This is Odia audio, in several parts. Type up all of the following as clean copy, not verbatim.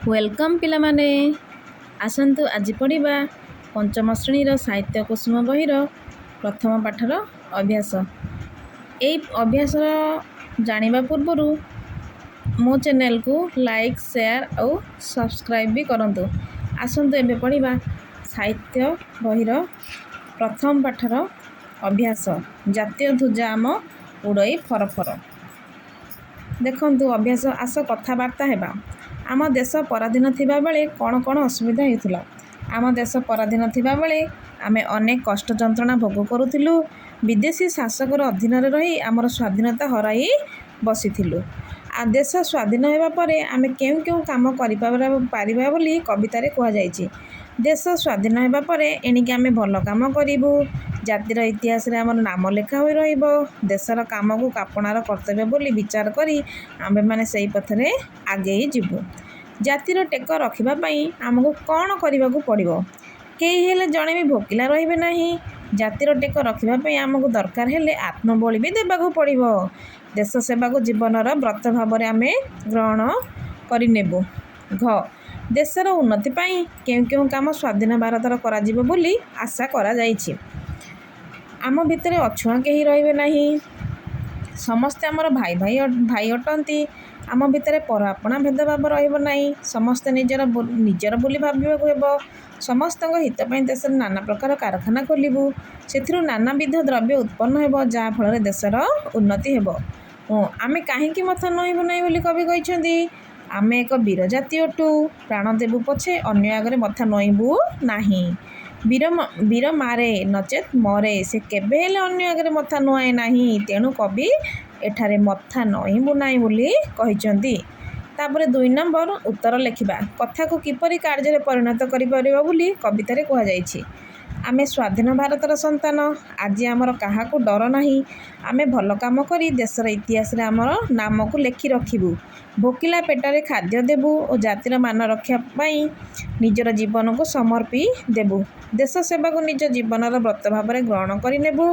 Welcome ପିଲାମାନେ, ଆସନ୍ତୁ ଆଜି ପଢ଼ିବା ପଞ୍ଚମ ଶ୍ରେଣୀର ସାହିତ୍ୟ କୁସୁମ ବହିର ପ୍ରଥମ ପାଠର ଅଭ୍ୟାସ। ଏଇ ଅଭ୍ୟାସର ଜାଣିବା ପୂର୍ବରୁ ମୋ ଚ୍ୟାନେଲକୁ ଲାଇକ୍, ସେୟାର ଆଉ ସବସ୍କ୍ରାଇବ୍ ବି କରନ୍ତୁ। ଆସନ୍ତୁ ଏବେ ପଢ଼ିବା ସାହିତ୍ୟ ବହିର ପ୍ରଥମ ପାଠର ଅଭ୍ୟାସ, ଜାତୀୟ ଧ୍ୱଜା ଆମ ଉଡ଼ଇ ଫର ଫର। ଦେଖନ୍ତୁ ଅଭ୍ୟାସ, ଆସ କଥାବାର୍ତ୍ତା ହେବା। ଆମ ଦେଶ ପରାଧୀନ ଥିବାବେଳେ କ'ଣ କ'ଣ ଅସୁବିଧା ହେଉଥିଲା? ଆମ ଦେଶ ପରାଧୀନ ଥିବାବେଳେ ଆମେ ଅନେକ କଷ୍ଟ ଯନ୍ତ୍ରଣା ଭୋଗ କରୁଥିଲୁ। ବିଦେଶୀ ଶାସକର ଅଧୀନରେ ରହି ଆମର ସ୍ୱାଧୀନତା ହରାଇ ବସିଥିଲୁ। ଆଉ ଦେଶ ସ୍ୱାଧୀନ ହେବା ପରେ ଆମେ କେଉଁ କେଉଁ କାମ କରିପାରିବା ବୋଲି କବିତାରେ କୁହାଯାଇଛି? ଦେଶ ସ୍ୱାଧୀନ ହେବା ପରେ ଏଣିକି ଆମେ ଭଲ କାମ କରିବୁ। ଜାତିର ଇତିହାସରେ ଆମର ନାମ ଲେଖା ହୋଇ ରହିବ। ଦେଶର କାମକୁ ଆପଣାର କର୍ତ୍ତବ୍ୟ ବୋଲି ବିଚାର କରି ଆମ୍ଭେମାନେ ସେଇ ପଥରେ ଆଗେଇ ଯିବୁ। ଜାତିର ଟେକ ରଖିବା ପାଇଁ ଆମକୁ କ'ଣ କରିବାକୁ ପଡ଼ିବ? କେହି ହେଲେ ଜଣେ ବି ଭୋକିଲା ରହିବେ ନାହିଁ। ଜାତିର ଟେକ ରଖିବା ପାଇଁ ଆମକୁ ଦରକାର ହେଲେ ଆତ୍ମବଳି ବି ଦେବାକୁ ପଡ଼ିବ। ଦେଶ ସେବାକୁ ଜୀବନର ବ୍ରତ ଭାବରେ ଆମେ ଗ୍ରହଣ କରିନେବୁ। ଘ, ଦେଶର ଉନ୍ନତି ପାଇଁ କେଉଁ କେଉଁ କାମ ସ୍ୱାଧୀନ ଭାରତର କରାଯିବ ବୋଲି ଆଶା କରାଯାଇଛି? ଆମ ଭିତରେ ଅଛୁଆଁ କେହି ରହିବେ ନାହିଁ। ସମସ୍ତେ ଆମର ଭାଇ ଭାଇ ଭାଇ ଅଟନ୍ତି। ଆମ ଭିତରେ ପର ଆପଣା ଭେଦଭାବ ରହିବ ନାହିଁ। ସମସ୍ତେ ନିଜର ନିଜର ବୋଲି ଭାବିବାକୁ ହେବ। ସମସ୍ତଙ୍କ ହିତ ପାଇଁ ଦେଶରେ ନାନା ପ୍ରକାର କାରଖାନା ଖୋଲିବୁ। ସେଥିରୁ ନାନାବିଧ ଦ୍ରବ୍ୟ ଉତ୍ପନ୍ନ ହେବ, ଯାହାଫଳରେ ଦେଶର ଉନ୍ନତି ହେବ। ଆମେ କାହିଁକି ମଥା ନଇଁବୁ ନାହିଁ ବୋଲି କବି କହିଛନ୍ତି? ଆମେ ଏକ ବୀର ଜାତି ଅଟୁ। ପ୍ରାଣ ଦେବୁ ପଛେ ଅନ୍ୟ ଆଗରେ ମଥା ନଇଁବୁ ନାହିଁ। ବୀର ବୀର ମାରେ ନଚେତ୍ ମରେ, ସେ କେବେ ହେଲେ ଅନ୍ୟ ଆଗରେ ମଥା ନୁଆଁଏ ନାହିଁ। ତେଣୁ କବି ଏଠାରେ ମଥା ନଇଁବୁ ନାହିଁ ବୋଲି କହିଛନ୍ତି। ତାପରେ 2 ନମ୍ବର ଉତ୍ତର ଲେଖିବା। କଥାକୁ କିପରି କାର୍ଯ୍ୟରେ ପରିଣତ କରିପାରିବ ବୋଲି କବିତାରେ କୁହାଯାଇଛି? ଆମେ ସ୍ୱାଧୀନ ଭାରତର ସନ୍ତାନ। ଆଜି ଆମର କାହାକୁ ଡର ନାହିଁ। ଆମେ ଭଲ କାମ କରି ଦେଶର ଇତିହାସରେ ଆମର ନାମକୁ ଲେଖି ରଖିବୁ। ଭୋକିଲା ପେଟରେ ଖାଦ୍ୟ ଦେବୁ ଓ ଜାତିର ମାନ ରକ୍ଷା ପାଇଁ ନିଜର ଜୀବନକୁ ସମର୍ପି ଦେବୁ। ଦେଶ ସେବାକୁ ନିଜ ଜୀବନର ବ୍ରତ ଭାବରେ ଗ୍ରହଣ କରିନେବୁ।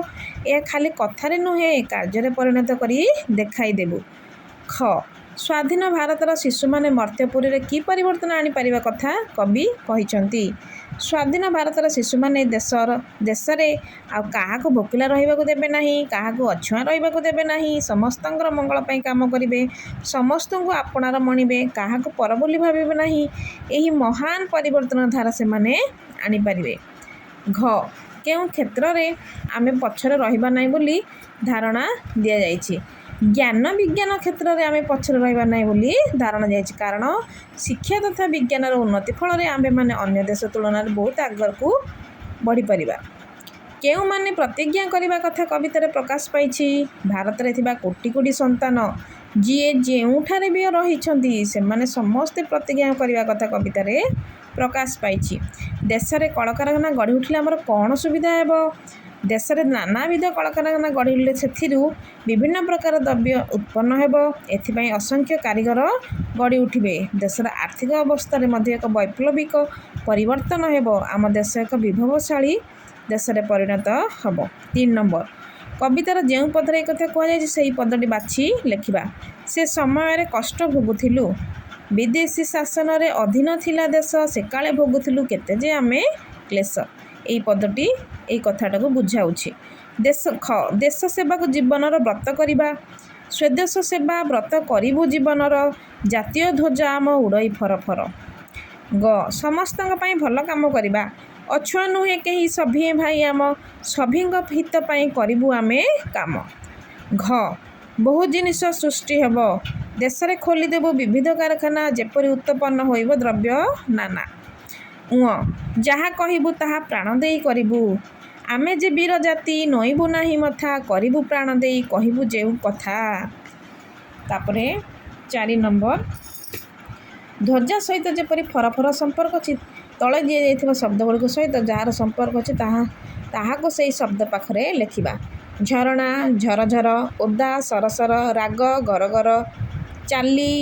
ଏହା ଖାଲି କଥାରେ ନୁହେଁ, କାର୍ଯ୍ୟରେ ପରିଣତ କରି ଦେଖାଇଦେବୁ। ଖ, ସ୍ୱାଧୀନ ଭାରତର ଶିଶୁମାନେ ମର୍ତ୍ତ୍ୟପୁରୀରେ କି ପରିବର୍ତ୍ତନ ଆଣିପାରିବା କଥା କବି କହିଛନ୍ତି? ସ୍ୱାଧୀନ ଭାରତର ଶିଶୁମାନେ ଦେଶର ଦେଶରେ ଆଉ କାହାକୁ ଭୋକିଲା ରହିବାକୁ ଦେବେ ନାହିଁ, କାହାକୁ ଅଛୁଆଁ ରହିବାକୁ ଦେବେ ନାହିଁ। ସମସ୍ତଙ୍କର ମଙ୍ଗଳ ପାଇଁ କାମ କରିବେ। ସମସ୍ତଙ୍କୁ ଆପଣାର ମଣିବେ, କାହାକୁ ପର ବୋଲି ଭାବିବେ ନାହିଁ। ଏହି ମହାନ ପରିବର୍ତ୍ତନ ଧାରା ସେମାନେ ଆଣିପାରିବେ। ଘ, କେଉଁ କ୍ଷେତ୍ରରେ ଆମେ ପଛରେ ରହିବା ନାହିଁ ବୋଲି ଧାରଣା ଦିଆଯାଇଛି? ଜ୍ଞାନ ବିଜ୍ଞାନ କ୍ଷେତ୍ରରେ ଆମେ ପଛରେ ରହିବା ନାହିଁ ବୋଲି ଧାରଣା ଦିଆଯାଇଛି, କାରଣ ଶିକ୍ଷା ତଥା ବିଜ୍ଞାନର ଉନ୍ନତି ଫଳରେ ଆମ୍ଭେମାନେ ଅନ୍ୟ ଦେଶ ତୁଳନାରେ ବହୁତ ଆଗକୁ ବଢ଼ିପାରିବା। କେଉଁମାନେ ପ୍ରତିଜ୍ଞା କରିବା କଥା କବିତାରେ ପ୍ରକାଶ ପାଇଛି? ଭାରତରେ ଥିବା କୋଟି କୋଟି ସନ୍ତାନ, ଯିଏ ଯେଉଁଠାରେ ବି ରହିଛନ୍ତି, ସେମାନେ ସମସ୍ତେ ପ୍ରତିଜ୍ଞା କରିବା କଥା କବିତାରେ ପ୍ରକାଶ ପାଇଛି। ଦେଶରେ କଳକାରଖାନା ଗଢ଼ି ଉଠିଲେ ଆମର କ'ଣ ସୁବିଧା ହେବ? ଦେଶରେ ନାନାବିଧ କଳକାରଖାନା ଗଢ଼ି ଉଠିଲେ ସେଥିରୁ ବିଭିନ୍ନ ପ୍ରକାର ଦ୍ରବ୍ୟ ଉତ୍ପନ୍ନ ହେବ। ଏଥିପାଇଁ ଅସଂଖ୍ୟ କାରିଗର ଗଢ଼ି ଉଠିବେ। ଦେଶର ଆର୍ଥିକ ଅବସ୍ଥାରେ ମଧ୍ୟ ଏକ ବୈପ୍ଳବିକ ପରିବର୍ତ୍ତନ ହେବ। ଆମ ଦେଶ ଏକ ବିଭବଶାଳୀ ଦେଶରେ ପରିଣତ ହେବ। 3 ନମ୍ବର, କବିତାର ଯେଉଁ ପଦରେ ଏ କଥା କୁହାଯାଇଛି, ସେହି ପଦଟି ବାଛି ଲେଖିବା। ସେ ସମୟରେ କଷ୍ଟ ଭୋଗୁଥିଲୁ, ବିଦେଶୀ ଶାସନରେ ଅଧୀନ ଥିଲା ଦେଶ, ସେକାଳେ ଭୋଗୁଥିଲୁ କେତେ ଯେ ଆମେ କ୍ଲେଶ। ଏଇ ପଦଟି ଏଇ କଥାଟାକୁ ବୁଝାଉଛି। ଦେଶ ଖ, ଦେଶ ସେବାକୁ ଜୀବନର ବ୍ରତ କରିବା। ସ୍ୱଦେଶ ସେବା ବ୍ରତ କରିବୁ ଜୀବନର, ଜାତୀୟ ଧ୍ୱଜ ଆମ ଉଡ଼ଇ ଫର ଫର। ଗ, ସମସ୍ତଙ୍କ ପାଇଁ ଭଲ କାମ କରିବା। ଅଛୁଆଁ ନୁହେଁ କେହି, ସଭିଏଁ ଭାଇ ଆମ, ସଭିଙ୍କ ହିତ ପାଇଁ କରିବୁ ଆମେ କାମ। ଘ, ବହୁ ଜିନିଷ ସୃଷ୍ଟି ହେବ। ଦେଶରେ ଖୋଲିଦେବୁ ବିବିଧ କାରଖାନା, ଯେପରି ଉତ୍ପନ୍ନ ହୋଇବ ଦ୍ରବ୍ୟ ନାନା। ଉଁ, ଯାହା କହିବୁ ତାହା ପ୍ରାଣ ଦେଇ କରିବୁ। ଆମେ ଯେ ବୀର ଜାତି, ନଇଁବୁ ନାହିଁ ମଥା, କରିବୁ ପ୍ରାଣ ଦେଇ କହିବୁ ଯେଉଁ କଥା। ତାପରେ 4 ନମ୍ବର, ଧ୍ୱଜା ସହିତ ଯେପରି ଫରଫର ସମ୍ପର୍କ ଅଛି, ତଳେ ଦିଆଯାଇଥିବା ଶବ୍ଦ ଗୁଡ଼ିକ ସହିତ ଯାହାର ସମ୍ପର୍କ ଅଛି ତାହାକୁ ସେଇ ଶବ୍ଦ ପାଖରେ ଲେଖିବା। ଝରଣା ଝରଝର, ଓଦା ସରସର, ରାଗ ଗରଗର, ଚାଲି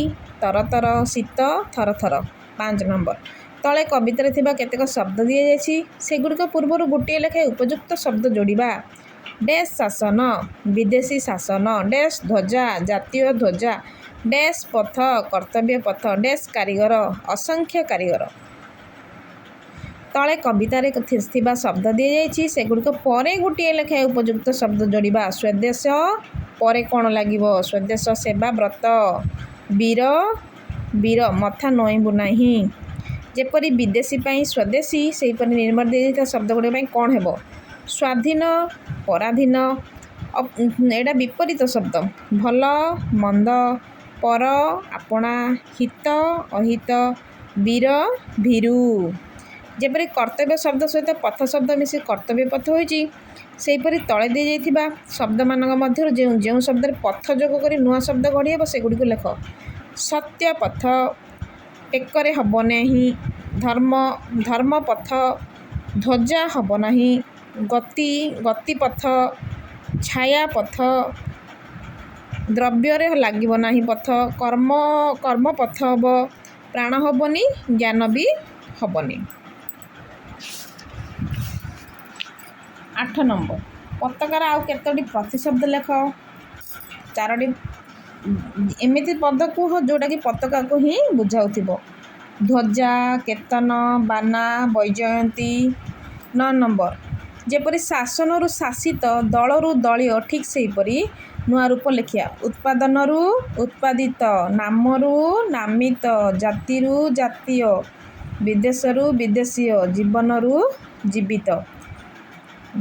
ତରତର, ଶୀତ ଥରଥର। 5 ନମ୍ବର, ତଳେ କବିତାରେ ଥିବା କେତେକ ଶବ୍ଦ ଦିଆଯାଇଛି, ସେଗୁଡ଼ିକ ପୂର୍ବରୁ ଗୋଟିଏ ଲେଖାଏଁ ଉପଯୁକ୍ତ ଶବ୍ଦ ଯୋଡ଼ିବା। ଡେସ୍ ଶାସନ, ବିଦେଶୀ ଶାସନ। ଡେସ୍ ଧ୍ୱଜା, ଜାତୀୟ ଧ୍ୱଜା। ଡ୍ୟାସ୍ ପଥ, କର୍ତ୍ତବ୍ୟ ପଥ। ଡ୍ୟାସ୍ କାରିଗର, ଅସଂଖ୍ୟ କାରିଗର। ତଳେ କବିତାରେ ଥିବା ଶବ୍ଦ ଦିଆଯାଇଛି, ସେଗୁଡ଼ିକ ପରେ ଗୋଟିଏ ଲେଖାଏଁ ଉପଯୁକ୍ତ ଶବ୍ଦ ଯୋଡ଼ିବା। ସ୍ୱଦେଶ ପରେ କ'ଣ ଲାଗିବ? ସ୍ୱଦେଶ ସେବା ବ୍ରତ। ବୀର, ବୀର ମଥା ନଇଁବୁ ନାହିଁ। ଯେପରି ବିଦେଶୀ ପାଇଁ ସ୍ୱଦେଶୀ, ସେହିପରି ନିମ୍ନରେ ଦିଆଯାଇଥିବା ଶବ୍ଦ ଗୁଡ଼ିକ ପାଇଁ କ'ଣ ହେବ? ସ୍ୱାଧୀନ, ପରାଧୀନ। ଏଇଟା ବିପରୀତ ଶବ୍ଦ। ଭଲ, ମନ୍ଦ, ପର, ଆପଣା, ହିତ, ଅହିତ, ବୀର, ଭୀରୁ। ଯେପରି କର୍ତ୍ତବ୍ୟ ଶବ୍ଦ ସହିତ ପଥ ଶବ୍ଦ ମିଶି କର୍ତ୍ତବ୍ୟ ପଥ ହୋଇଛି, ସେହିପରି ତଳେ ଦିଆଯାଇଥିବା ଶବ୍ଦମାନଙ୍କ ମଧ୍ୟରୁ ଯେଉଁ ଯେଉଁ ଶବ୍ଦରେ ପଥ ଯୋଗ କରି ନୂଆ ଶବ୍ଦ ଗଢ଼ି ହେବ, ସେଗୁଡ଼ିକୁ ଲେଖ। ସତ୍ୟ ପଥ, ଟେକରେ ହେବ ନାହିଁ, ଧର୍ମ, ଧର୍ମପଥ, ଧ୍ୱଜା ହେବ ନାହିଁ, ଗତି, ଗତିପଥ, ଛାୟାପଥ, ଦ୍ରବ୍ୟରେ ଲାଗିବ ନାହିଁ ପଥ, କର୍ମ, କର୍ମପଥ ହେବ, ପ୍ରାଣ ହେବନି, ଜ୍ଞାନ ବି ହେବନି। 8 ନମ୍ବର, ପତାକାର ଆଉ କେତୋଟି ପ୍ରତିଶବ୍ଦ ଲେଖ। ଚାରୋଟି ଏମିତି ପଦ କୁହ ଯେଉଁଟାକି ପତାକାକୁ ହିଁ ବୁଝାଉଥିବ। ଧ୍ୱଜା, କେତନ, ବାନା, ବୈଜୟନ୍ତୀ। 9 ନମ୍ବର, ଯେପରି ଶାସନରୁ ଶାସିତ, ଦଳରୁ ଦଳୀୟ, ଠିକ୍ ସେହିପରି ନୂଆ ରୂପ ଲେଖିବା। ଉତ୍ପାଦନରୁ ଉତ୍ପାଦିତ, ନାମରୁ ନାମିତ, ଜାତିରୁ ଜାତୀୟ, ବିଦେଶରୁ ବିଦେଶୀୟ, ଜୀବନରୁ ଜୀବିତ।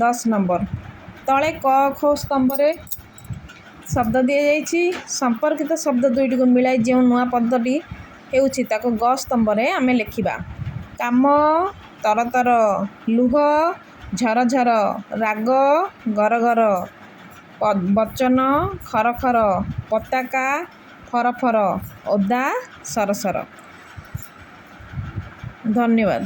10 ନମ୍ବର, ତଳେ କ ଖ ସ୍ତମ୍ଭରେ ଶବ୍ଦ ଦିଆଯାଇଛି। ସମ୍ପର୍କିତ ଶବ୍ଦ ଦୁଇଟିକୁ ମିଳାଇ ଯେଉଁ ନୂଆ ପଦଟି ହେଉଛି, ତାକୁ ଗ ସ୍ତମ୍ଭରେ ଆମେ ଲେଖିବା। କାମ, ତରତର, ଲୁହ, ଝରଝର, ରାଗ, ଗରଗର, ବଚନ, ଖରଖର, ପତାକା, ଫରଫର, ଓଦା, ସରସର। ଧନ୍ୟବାଦ।